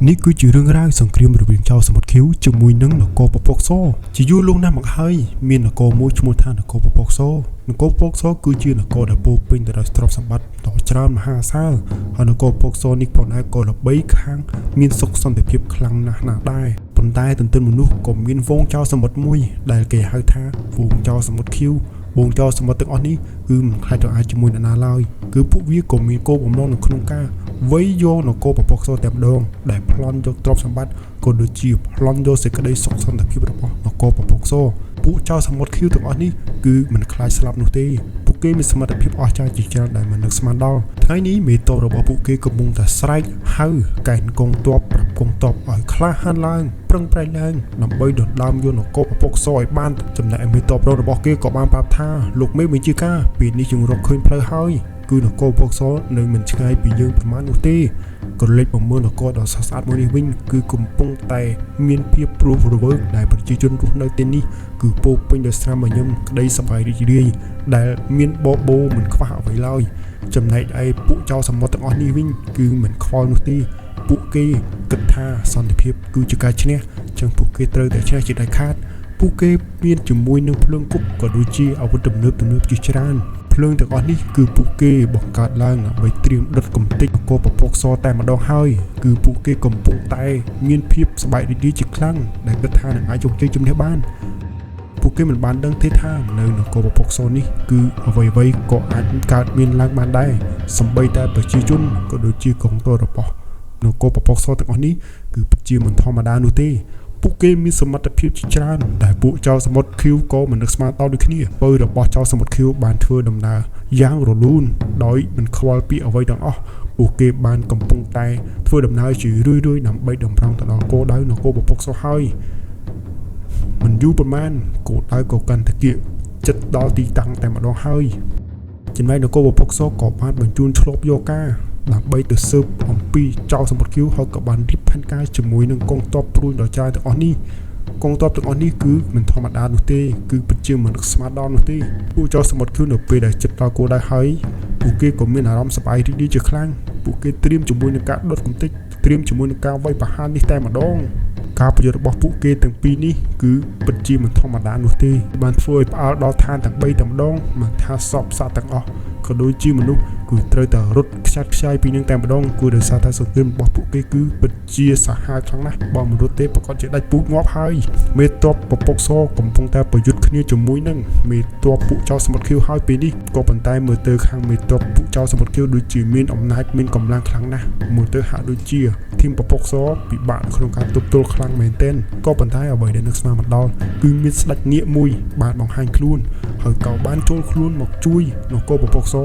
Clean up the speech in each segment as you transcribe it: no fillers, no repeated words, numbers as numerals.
នេះគឺជារឿងរ៉ាវសង្គ្រាមរវាងចៅសមុទ្រខៀវជាមួយនឹងនគរពពកសជាយូរលង់ណាស់មកហើយមាននគរមួយឈ្មោះថានគរពពកសនគរពពកសគឺជានគរដែលពោរពេញទៅដោយទ្រព្យសម្បត្តិដ៏ច្រើនមហាសាលហើយនគរពពកសនេះផងដែរក៏ល្បីខាងមានសុខសន្តិភាពខ្លាំងណាស់ណាស់ដែរប៉ុន្តែទន្ទឹមមនុស្សក៏មានហ្វូងចៅសមុទ្រមួយដែលគេហៅថាហ្វូងចៅសមុទ្រខៀវ បងចោលសមុទ្រទាំងអស់នេះគឺមិនខ្លាចទៅអាចជាមួយអ្នកណាឡើយគឺពួកវាក៏មានគោលបំណងនៅក្នុងការវៃយកនគរពពកសតែម្ដងដែលប្លន់យកទ្រព្យសម្បត្តិក៏ដូចជាប្លន់យកសេចក្តីសុខសន្តិភាពរបស់នគរពពកសពួកចោលសមុទ្រខៀវទាំងអស់នេះគឺមិនខ្លាចស្លាប់នោះទេពួកគេមានសមត្ថភាពអស្ចារ្យជាច្រើនដែលមិននឹកស្មានដល់ថ្ងៃនេះមេតបរបស់ពួកគេកំពុងតែស្រែកហៅកែនកងទ័ពប្រាប់កងទ័ពឲ្យក្លាហានឡើងប្រឹងប្រែងឡើងដើម្បីដណ្ដើមយកនគរពពកសឲ្យបានចំណែកឯមេតបរងរបស់គេក៏បានប្រាប់ថាលោកមេបញ្ជាការពេលនេះយើងរកឃើញផ្លូវហើយគឺនគរពពកសនៅមិនឆ្ងាយពីយើងប្រមាណនោះទេក៏លេចមកមើលនគរដ៏ស្រស់ស្អាតមួយនេះវិញគឺកំពុងតែមានភាពព្រោះរវើកដែលប្រជាជនរស់នៅទីនេះគឺពោរពេញដោយស្នាមញញឹមក្តីសប្បាយរីករាយដែលមានបបោមិនខ្វះអ្វីឡើយចំណែកឯពួកចៅសមុទ្រទាំងអស់នេះវិញគឺមិនខ្វល់នោះទេពួកគេគិតថាសន្តិភាពគឺជាការឈ្នះចឹងពួកគេត្រូវតែឈ្នះជាដាច់ខាតពួកគេមានជាមួយនឹងភ្លើងគប់ក៏ដូចជាអាវុធទំនើបទំនើបជាច្រើនភ្លើងទាំងអស់នេះគឺពួកគេបង្កើតឡើងដើម្បីត្រៀមដុតកំទេចនគរពពកសតែម្ដងហើយគឺពួកគេកំពុងតែមានភាពសប្បាយរីករាយជាខ្លាំងដែលគិតថានឹងអាចជោគជ័យជំនះបានពួកគេមិនបានដឹងទេថានៅនគរពពកសនេះគឺអ្វីៗក៏អាចកើតមានឡើងបានដែរសម្បីតែប្រជាជនក៏ដូចជាកងទ័ពរបស់នគរពពកសទាំងអស់នេះគឺពិតជាមិនធម្មតានោះទេពួកគេមានសមត្ថភាពជាច្រើនដែលពួកចៅសមុទ្រខៀវក៏មិននឹកស្មានដល់ដូចគ្នាពៅរបស់ចៅសមុទ្រខៀវបានធ្វើដំណើរយ៉ាងរលូនដោយមិនខ្វល់ពីអ្វីទាំងអស់ពួកគេបានកំពុងតែធ្វើដំណើរជារឿយៗដើម្បីតម្រង់ទៅដល់គោលដៅនគរពពកសហើយមិនយូរប៉ុន្មានគោលដៅក៏កាន់តែគៀកចិត្តដល់ទីតាំងតែម្ដងហើយចំណែកនគរពពកសក៏បានបញ្ជូនឆ្លប់យកការដើម្បីទៅស៊ើបអំពីចៅសមុទ្រខៀវហើយក៏បានរៀបផែនការជាមួយនឹងកងទ័ពព្រួយដ៏ច្រើនទាំងអស់នេះកងទ័ពទាំងអស់នេះគឺមិនធម្មតានោះទេគឺពិតជាមិនស្មានដល់នោះទេពួកចៅសមុទ្រខៀវនៅពេលដែលចិត្តដល់គោលដៅហើយពួកគេក៏មានអារម្មណ៍សប្បាយរីករាយជាខ្លាំងពួកគេត្រៀមជាមួយនឹងការដុតកំទេចត្រៀមជាមួយនឹងការវាយប្រហារនេះតែម្ដងការប្រយុទ្ធរបស់ពួកគេទាំងពីរនេះគឺពិតជាមិនធម្មតានោះទេបានធ្វើឲ្យផ្អើលដល់ឋានទាំង3តែម្ដងមិនថាសពសត្វទាំងអស់ក៏ដូចជាមនុស្សគឺត្រូវតែរត់ខ្ចាត់ខ្ចាយពីនឹងតែម្ដងគួរដោយសារតែសង្គ្រាមរបស់ពួកគេគឺពិតជាសាហាវខ្លាំងណាស់បើមិនរត់ទេប្រកាសជាដាច់ពូជងាប់ហើយមេតបពពកសកំពុងតែប្រយុទ្ធគ្នាជាមួយនឹងមេតបពួកចៅសមុទ្រខៀវហើយពេលនេះក៏ប៉ុន្តែមើលទៅខាងមេតបពួកចៅសមុទ្រខៀវដូចជាមានអំណាចមានកម្លាំងខ្លាំងណាស់មើលទៅហាក់ដូចជាធីមពពកសពិបាកក្នុងការទប់ទល់ខ្លាំងមែនទែនក៏ប៉ុន្តែអ្វីដែលនឹកស្មានមិនដល់គឺមានស្ដេចនាគមួយបានបង្ហាញខ្លួនហើយក៏បានចូលខ្លួនមកជួយនគរពពកស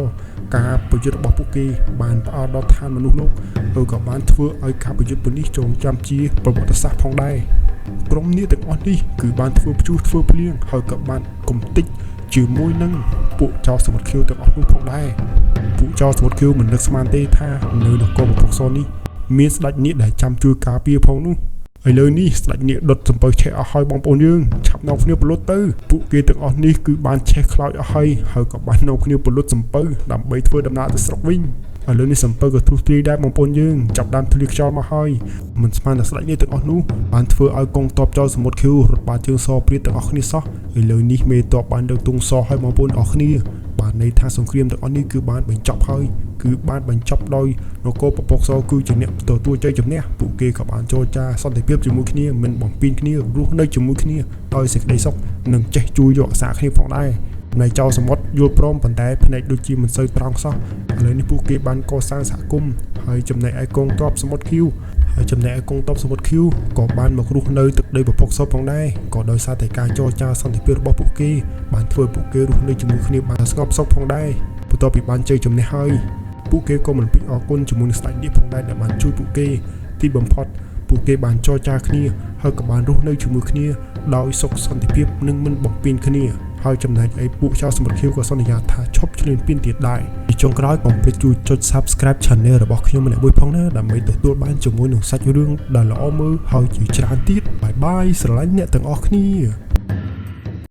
ការប្រយុទ្ធរបស់ពួកគេបានផ្អើលដល់ឋានមនុស្សលោកហើយក៏បានធ្វើឲ្យការប្រយុទ្ធនេះចងចាំជាប្រវត្តិសាស្ត្រផងដែរក្រុមនាគទាំងអស់នេះគឺបានធ្វើព្យុះធ្វើភ្លៀងហើយក៏បានកំទេចជាមួយនឹងពួកចៅសមុទ្រខៀវទាំងអស់នោះផងដែរពួកចៅសមុទ្រខៀវមិននឹកស្មានទេថានៅនគរពពកសនេះមានស្ដេចនាគដែលចាំជួយការពារផងនោះឥឡូវនេះស្ដេចនាគដុតសំពៅឆេះអស់ហើយបងប្អូនយើងឆាប់នាំគ្នាប្រលត់ទៅពួកគេទាំងអស់នេះគឺបានឆេះខ្លោចអស់ហើយហើយក៏បាននាំគ្នាប្រលត់សំពៅដើម្បីធ្វើដំណើរទៅស្រុកវិញឥឡូវនេះសំពៅក៏ទ្រុះទ្រាយដែរបងប្អូនយើងចាប់ដើមធ្លាខ្យល់មកហើយមិនស្មានតែស្ដេចនេះទាំងអស់នោះបានធ្វើឲ្យកងទ័ពចោលសមុទ្រខៀវរត់បាជើងសព្រាតទាំងអស់គ្នាសោះឥឡូវនេះមេទ័ពបានលើកទង់សឲ្យបងប្អូនអស់គ្នាបានន័យថាសង្គ្រាមទាំងអស់នេះគឺបានបញ្ចប់ហើយគឺបានបញ្ចប់ដោយនគរពពកសគឺជាអ្នកទទួលជ័យជំនះពួកគេក៏បានចរចាសន្តិភាពជាមួយគ្នាមិនបំពេញគ្នារស់នៅជាមួយគ្នាដោយសេចក្តីសុខនិងចេះជួយយកអាសាគ្នាផងដែរនៃចៅសមុទ្រយល់ព្រមប៉ុន្តែភ្នែកដូចជាមិនសូវត្រង់សោះឥឡូវនេះពួកគេបានកសាងសហគមន៍ហើយចំណែកឯកងទ័ពសមុទ្រខៀវហើយចំណែកឯកងទ័ពសមុទ្រខៀវក៏បានមករស់នៅទឹកដីពពកសផងដែរក៏ដោយសារតែការចរចាសន្តិភាពរបស់ពួកគេបានធ្វើពួកគេរស់នៅជាមួយគ្នាបានស្ងប់សុខផងដែរបន្ទាប់ពីបានជ័យជំនះហើយពួកគេក៏មិនភ្លេចអរគុណជាមួយនឹងស្ដេចនាគផងដែរដែលបានជួយពួកគេទីបំផុតពួកគេបានចរចាគ្នាហើយក៏បានរស់នៅជាមួយគ្នាដោយសុខសន្តិភាពនិងមិនបំពេញគ្នាហើយចំណែកឯពួកចៅសមុទ្រខៀវក៏សន្យាថាឈប់ឈ្លានពានទៀតដែរពីចុងក្រោយកុំភ្លេចជួយចុច Subscribe Channel របស់ខ្ញុំម្នាក់មួយផងណាដើម្បីទទួលបានជាមួយនឹងសាច់រឿងដែលល្អមើលហើយជាច្រើនទៀតបាយបាយស្រឡាញ់អ្នកទាំងអស់គ្នា។